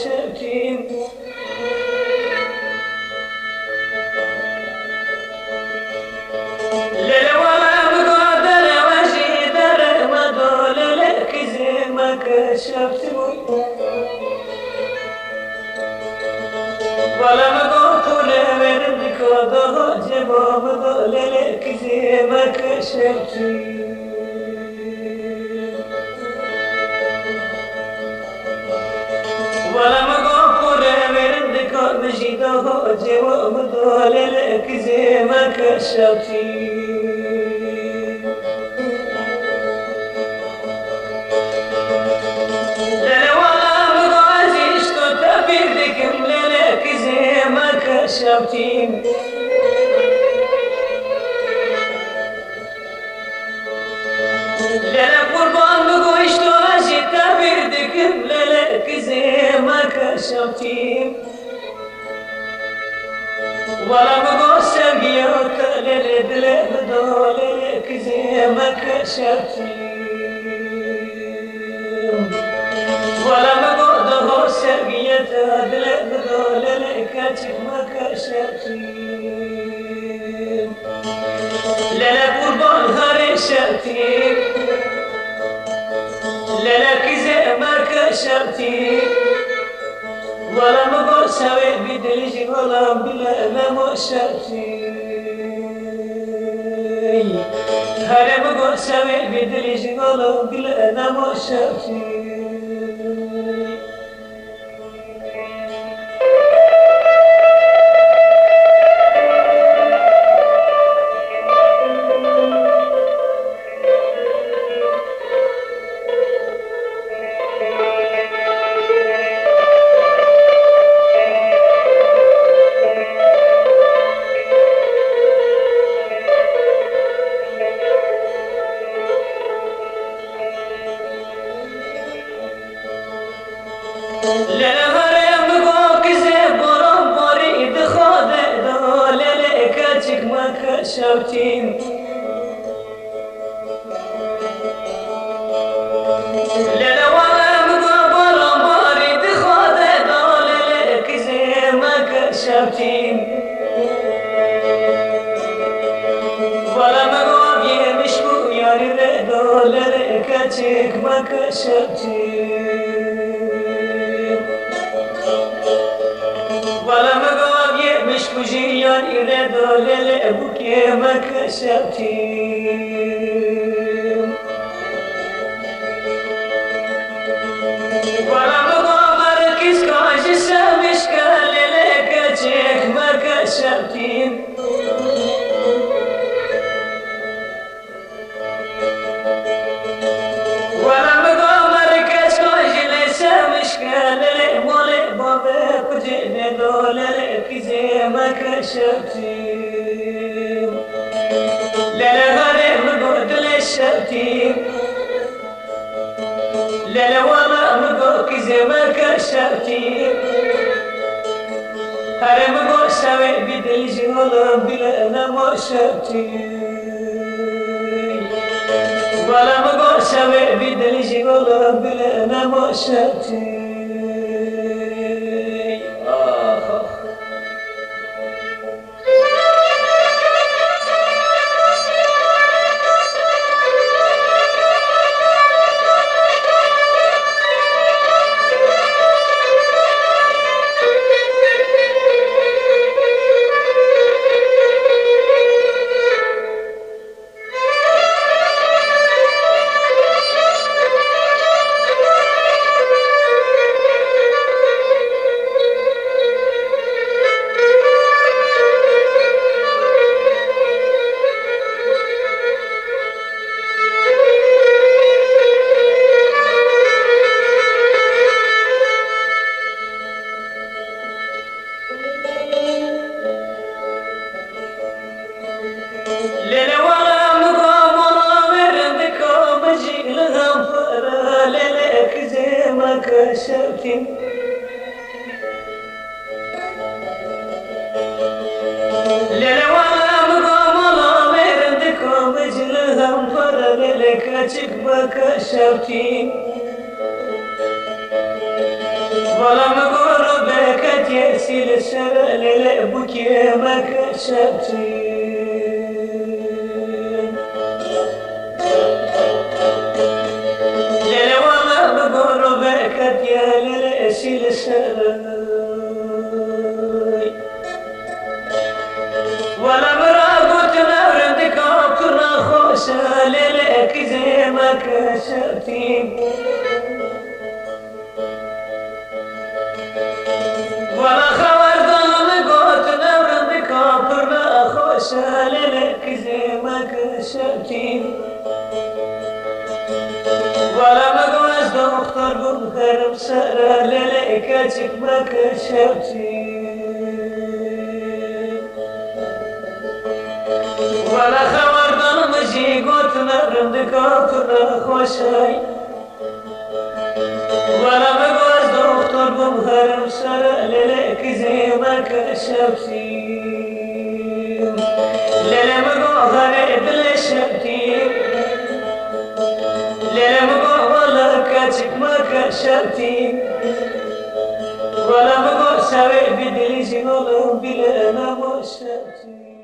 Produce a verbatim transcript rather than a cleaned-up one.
şewtîn. Lele wala min go dere we jî dere me do, lele kizê me ke şewtî bû. Wala min go pûle werin diko do, cebo min do, lele kizê me ke şewtî. Wala min go pûre werin dika, min jî da ho cêwa min do, lele kizê me ke şewtî. Lele wala min go ez jî ji to tepîr dikim, lele kizê me ke şewtî. Lele qurban min go ji to ez jî tebîr dikim, lele kizê me ke şewtî. Wala min go sevgiya te lele dilê min do, lele kizê me ke şewtî. Wala min go doho sevgiya te dilê min do, lele keçik me ke şewtî. Lele qurban herê şewtî. Lele kizê me ke şewtî. Wala min go sewê bî dilî jî, wala bile nemo şewtî. Herê min go sewê bî dilî jî, wala bile nemo şewtî. Lele herê min go kizê baran barî, di xwe de da lele keçik me ke şewtî. Lele wala min go baran barî, di xwe de da lele kizê me ke şewtî. Wala min go yemiş bû yarî re da lele keçik me ke şewtî. Wala min go yemiş bû jî yarî re da lele bûkê me ke şewtî. Wala min go merkiz ka ji semiş ke lele keçik me ke şewtî. Wala min go merkeç ka ji lê semiş ke, lê lê malê bavê xwe cê lê do, lê lê kizê me ke şewtî. Lê lê herê min go dilê şewtî. Lele wala min go kizê me ke şewtî. Herê min go şewê bî dilî jî, wala bile nema şewtî. Wala min go şewê bî dilî jî, wala bile nema şewtî. Ah, ah. Lele wala min go mala me rindika, min jî li hempara, lele kizê me ke şewtî. Lele wala min go mala me rindika, min jî li hempara, lele keçik me ke şewtî. Wala Sî li ser lêlê bûkê me ke şewtî. Lêlê wala bi goro veketiye lêlê sî li ser. Wala min ra gotin ew rindika pir nexweş e, lêlê kizê me ke şewtî. Wala xewerdan min gotin ew rindika pir nexweş e, lêlê kizê me ke şewtî. Wala min got ez doxtor bûm herim ser e, lêlê keçik me ke şewtî. Wala xewerdan min jî gotin ew rindika pir nexweş e. Wala min got ez doxtor bûm herim ser e, lêlê kizê me ke şewtî. Lêlê min got herê dilê şewtî. Lêlê min got wala keçik me ke şewtî. Wala min got şewê bi dilî jî nolin bîle namo şewtî.